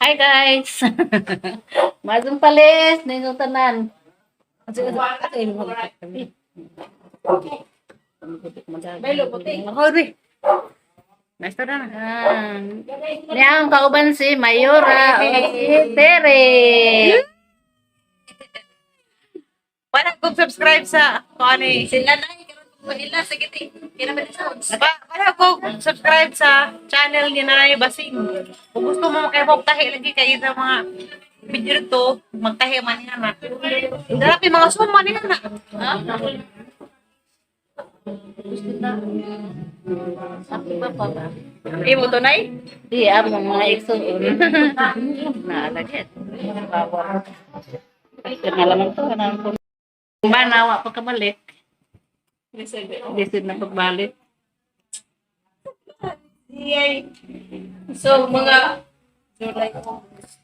Hi guys. Mazong palis ninyo tanan. Hoy, Nice na na. Ah. Niya ang kauban si Mayora o si Tere. Wala kong subscribe sa kung ano eh. Sila na, karon ko ila sige ti. Kira ba sa Wala kong subscribe sa channel ni Nanay Basing. Kung gusto mo makipagtahi lagi kayo sa mga video to, magtahi man niya na. Grabe mga suma niya na. Ako ba pa ba? Imo to nay? Di among mga igsuon. Naalagit. Bawal. Ay, kanalaman to. Kanalaman ko. Banawa pagkabalik. Lisod na pagbalik. Yay. So mga July, August.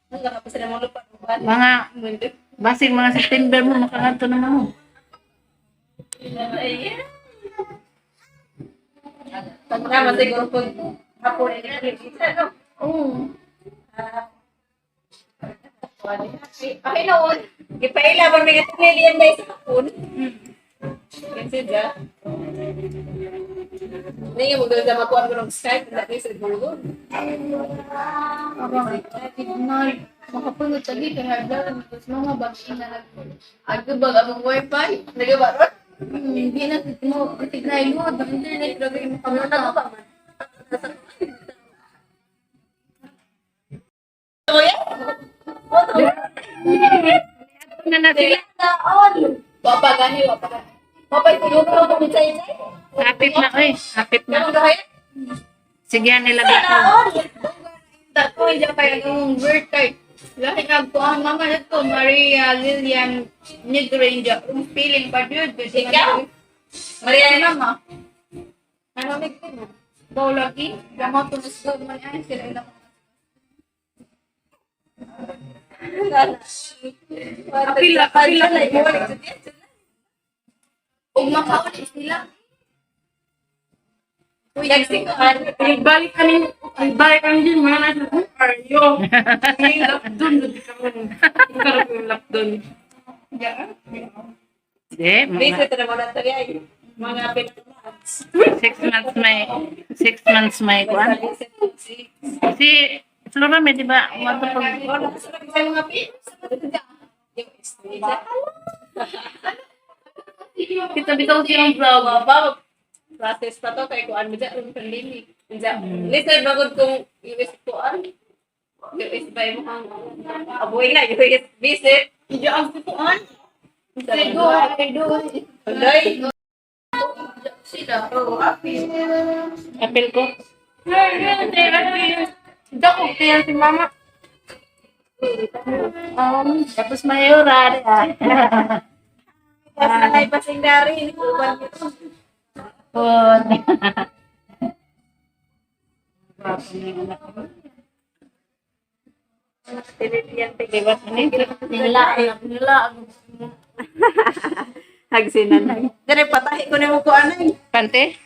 Wala ka pa sila mga lupa. Mga basing mga September mo makakanto naman mo. Tama siguro pag hapon ni no. Oo. Ay noon, gipaila man may gatong na sa hapon. Kasi da. Hindi mo ganda makuha ko ng Skype, dati sa Google. Makapunod tagi kay hagdan tapos mga bagay na nag-agabag among wifi. Nagaba ron? Hindi na mo tignan mo ang internet grabe mo Ano kamuta. pa man? Na na sila. Taon! Wapa gani, wapa gani. Wapa siguro ko kung sa inyo. Hapit na oy, hapit na. Ano gahaya? Sige nila dito. Taon! Tako hindi kay ang word kay lahi nagkuhan mama na to Maria Lilian Negreja ang feeling pa jud. Ikaw? Maria mama. Ano may mo? Baw lagi gamot to sa man ay sila na. Apila, apila. Ug makauli sila. Uy, Balik kami, balik kami din, mga nasa, who are you? Yung lockdown, hindi ka man. Karoon yung lockdown. Yeah. Di, mga Visit na mo na tayo. Mga pinag-months. 6 months may 6 months may kuan. Si Flora may di ba? Wato pag Mga kita bitaw siyang vlog. Process pa to kay kuan mo dyan ang pandemic. Diyan. Listen bagod kung US kuan. US ba mo kang abuhi na US visit. Hindi ang tutuan. Go, do. Tuloy. Sila. Oh, happy. Apel ko. Dako, kaya si mama. Tapos Mayora di ah. Basta na ipasing dari ni kuan ito. Pon. Nila, nila. Hagsinan. Dire patahi ko nimo kuan ay. Pante?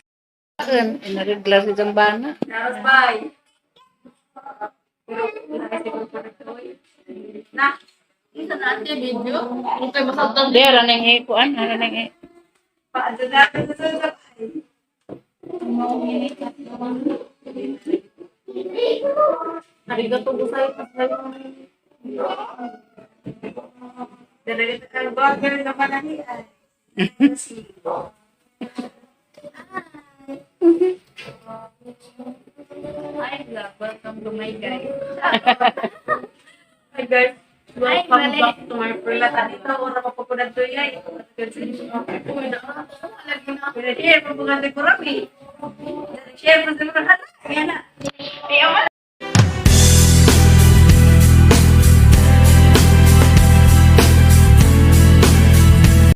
Inariglar si Zambana. Naros bay. Na. Isa na ate video. Kung kay masabtan Di, ara nang ikuan, ara nang i. Paano natin sa sa Arigato gozaimasu. Dalaga ang burger na panahian. Hi, vlog. Welcome to my guys. Hi guys, welcome Ay, mali. back to my Wala first. ta dito ora mapupunad to yay. Lagi na. Share pa bukan ko rami. Share pa siguro hata. Yan na.